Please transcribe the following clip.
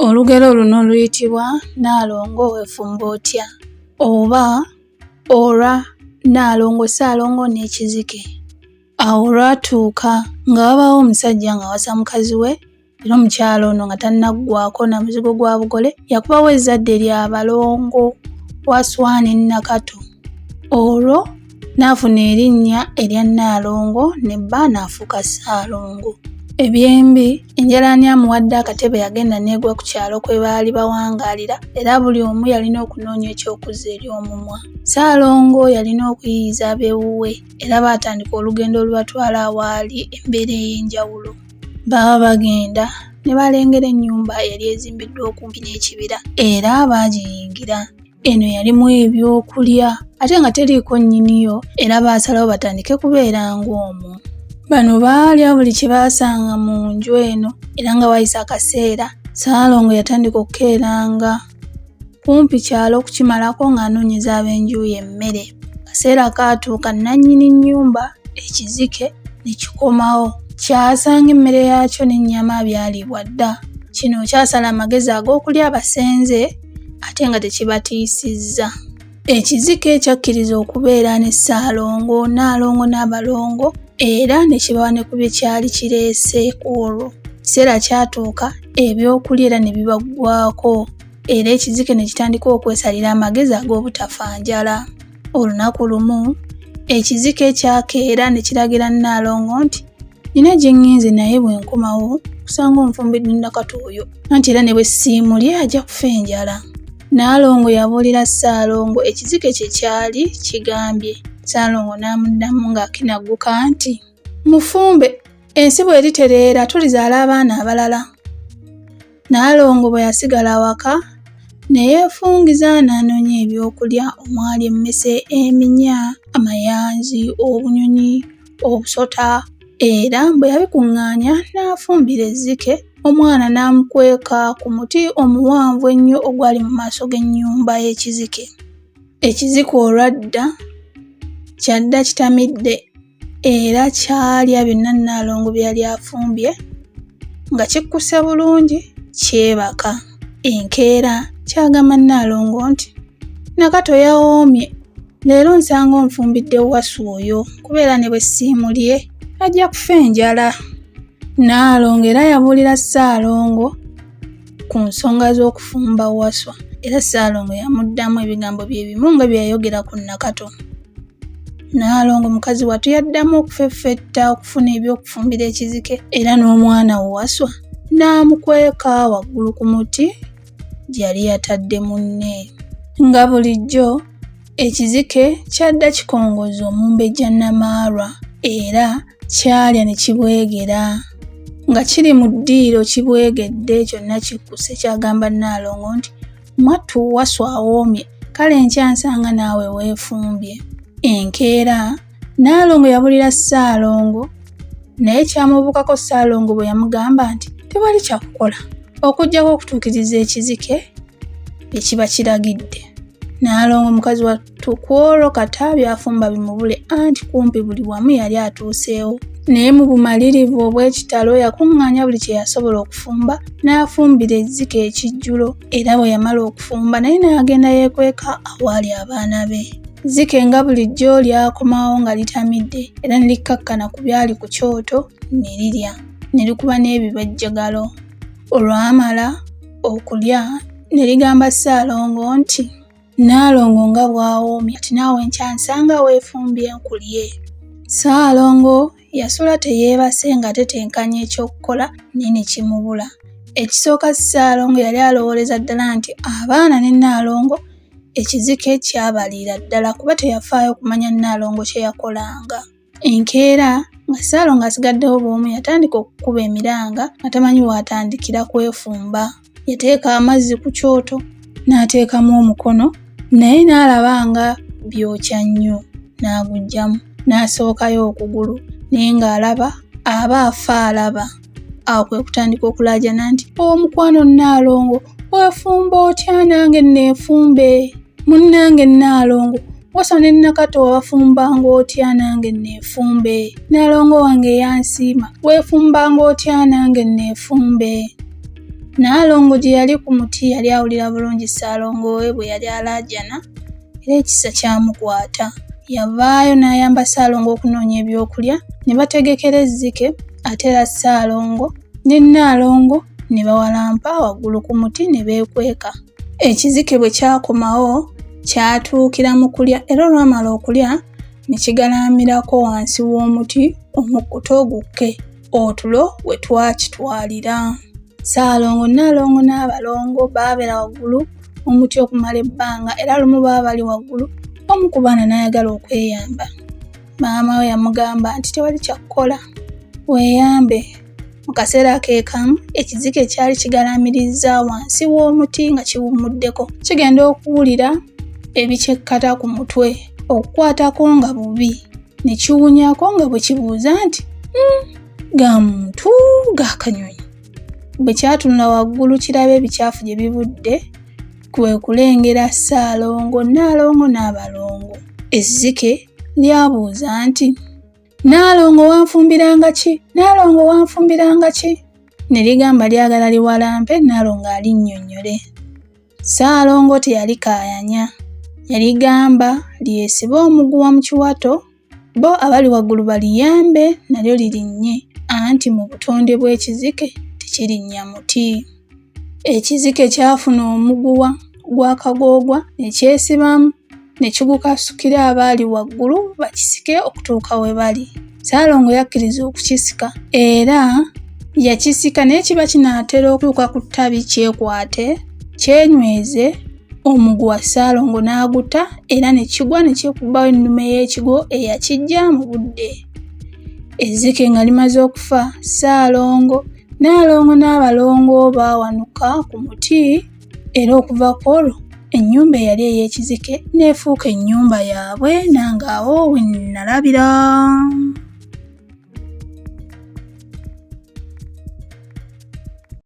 Olugero luno luyitibwa Nnaalongo Weefumba Otya oba olwa Nnaalongo Ssaalongo n'Ekizike. Awo olwatuuka nga wabaawo omusajja ng'awasa mukazi we era omukyala ono nga tannaggwaako na muzigo gwa bugole yakubawo ezzadde lya balongo Wasswa ne Nakato. Olwo n'afuna erinnya erya Nnaalongo ne bba n'afuuka Ssaalongo. Ebyembi, enjala ani amuwadde akatebe yagenda n'egwa ku kyalo kwe baali bawangaalira era buli omu yalina okunoonya eky'okuzza eri omumwa. Ssaalongo yalina okuyiiyiza ab'ewuwe era baatandika olugendo olubatwala awaali embeera ey'enjawulo. Baba bagenda ne balengera ennyumba eyali ezimbiddwa okumpi n'ekibira era baagiyingira. Eno yalimu ebyokulya ate nga teriiko nnyiniyo era baasalawo batandike kubeera ng'omwo. Bano baalya buli kye baasanga mu nju eno era nga wayise akaseera Ssaalongo yatandika okukeeranga kumpi kyalo okukimalako ng'anoonyeza ab'enju ye emmere. Akaseera kaatuuka nnannyini nnyumba ekizike ne kikomawo. Kyasanga emmere yaakyo n'ennyama byaliibwa dda. Kino kyasala amagezi ag'okulya abasenze ate nga tekibatiisizza. Ekizike kyakkiriza okubeera ne Ssaalongo, Nnaalongo n'abalongo era ne kibawa ne ku bye kyali kireese ku olwo. Ekiseera kyatuuka ebyokulya era ne bibaggwaako era ekizike ne kitandika okwesalira amagezi ag'obutafa njala. Olunaku lumu ekizike kyakeera ne kiragira Nnaalongo nti nina gye ŋŋenze naye bwe nkomawo kusanga onfumbidde Nakato oyo anti era ne bwe siimulye ajja kufa enjala. Nnaalongo yabuulira Ssaalongo ekizike kye kyali kigambye. Ssaalongo n'amuddamu ng'akinagguka nti, Mufumbe, ensi bw'eritereera tulizaala abaana abalala. Nnaalongo bwe yasigala awaka ne yeefungiza n'anoonya ebyokulya omwali emmese, eminya, amayanzi, obunyonyi, obusota era bwe yabikuŋŋaanya n'afumbira ezzike omwana n'amukweka ku muti omuwanvu ennyo ogwali mu maaso g'ennyumba y'ekizike. Ekizike olwadda kyadda kitamidde era kyalya byonna Nnaalongo bye yali afumbye nga kikkuse bulungi kyebaka. Enkeera kyagamba Nnaalongo nti, Nakato yawoomye, leero nsanga onfumbidde Wasswa oyo kuba era ne bwe siimulye ajja kufa enjala. Nnaalongo era yabuulira Ssaalongo ku nsonga z'okufumba Wasswa era Ssaalongo yamuddamu ebigambo bye bimu nga bye yayogera ku Nakato. Nnaalongo mukazi wattu yaddamu okufeffetta okufuna eby'okufumbira ekizike era n'omwana Wasswa n'amukweka waggulu ku muti gye yali yatadde munne. Nga bulijjo ekizike kyadda kikongozza omumbejja Namaalwa era kyalya ne kibwegera. Nga kiri mu ddiiro kibwegedde kyonna kikkuse kyagamba Nnaalongo nti mwattu Wasswa awoomye kale enkya nsanga naawe weefumbye. Enkeera Nnaalongo yabulira Ssaalongo naye kyamubuukako Ssaalongo bwe yamugamba nti tewali kyakukola okuggyako okutuukiriza ekizike bye kiba kiragidde. Nnaalongo mukazi wattu ku olwo kata by'afumba bimubule anti kumpi buli wamu yali atuuseewo. Naye mu bumalirivu obw'ekitalo yakuŋŋaanya buli kye yasobola okufumba n'afumbira ezzike ekijjulo era bwe yamala okufumba naye n'agenda yeekweka awaali abaana be. Zzike nga bulijjo lyakomawo nga litamidde era ne likkakkana ku byali ku kyoto ne lirya ne likuba n'ebibajjagalo. Olwamala okulya ne ligamba Ssaalongo nti, Nnaalongo nga bw'awoomye ati naawe enkya nsanga weefumbye nkulye. Ssaalongo yasula teyeebase ng'atetenkanya eky'okukola naye ne kimubula. Ekisooka Ssaalongo yali alowooleza ddala nti abaana ne Nnaalongo ekizike kyabaliira ddala kuba teyafaayo kumanya Nnaalongo kye yakolanga. Enkeera nga Ssaalongo asigaddewo bw'omu yatandika okukuba emiranga nga tamanyi w'atandikira kwefumba. Yateeka amazzi ku kyoto n'ateekamu omukono naye n'alaba nga byokya nnyo n'aguggyamu n'asookayo okugulu naye ng'alaba aba afa alaba. Awo kwe kutandika okulaajana nti omukwano Nnaalongo weefumba otya nange nneefumbe? Munnange Nnaalongo Wasswa ne Nakato wabafumbanga otya nange nneefumbe? Nnaalongo wange eyansiima weefumbanga otya nange nneefumbe? Nnaalongo gye yali ku muti yali awulira bulungi Ssaalongo we bwe yali alaajana era ekisa kyamukwata. Yavaayo n'ayamba Ssaalongo okunoonya ebyokulya ne bategekera ezzike ate era Ssaalongo ne Nnaalongo ne bawalampa waggulu ku muti ne beekweka. Ekizike bwe kyakomawo kyatuukira mu kulya era olwamala okulya ne kigalaamirako wansi w'omuti omukkuto gukke otulo we twakitwalira. Ssaalongo, Nnaalongo n'abalongo baabeera waggulu mu muti okumala ebbanga era lumu baba bali waggulu omu ku baana n'ayagala okweyamba. Maama we yamugamba nti tewali kya kukola, weeyambe. Mu kaseera ke kamu ekizike kyali kigalaamirizza wansi w'omuti nga kiwummuddeko kigenda okuwulira ebikyekkata ku mutwe okukwatako nga bubi ne kiwunyako nga bwe kibuuza nti ga muntu ga kanyonyi. Bwe kyatunula waggulu kirabe ebikyafu gye bivudde kwe kulengera Ssaalongo, Nnaalongo n'abalongo. Ezzike lyabuuza nti, Nnaalongo wanfumbiranga ki? Nnaalongo wanfumbiranga ki? Ne ligamba lyagala liwalampe Nnaalongo alinnyonnyole. Ssaalongo teyalikaayanya. Yaligamba lyesibe omuguwa mu kiwato bo abali waggulu baliyambe nalyo lirinnye anti mu butonde bw'ekizike tekirinnya muti. Ekizike kyafuna omuguwa gw'akagoogwa ne kyesibamu ne kigukasukira abaali waggulu bakisike okutuuka we bali. Ssaalongo yakkiriza okukisika era yakisika naye kiba kinaatera okutuuka ku ttabi kyekwate kyenyweze omuguwa Ssaalongo n'aguta era ne kigwa ne kyekubawo ennume y'ekigo eyakijja mu budde. Ezzike nga limaze okufa, Ssaalongo, Nnaalongo n'abalongo baawanuka ku muti era okuva ku olwo ennyumba eyali ey'ekizike n'efuuka ennyumba yaabwe nange awo we nnalabira.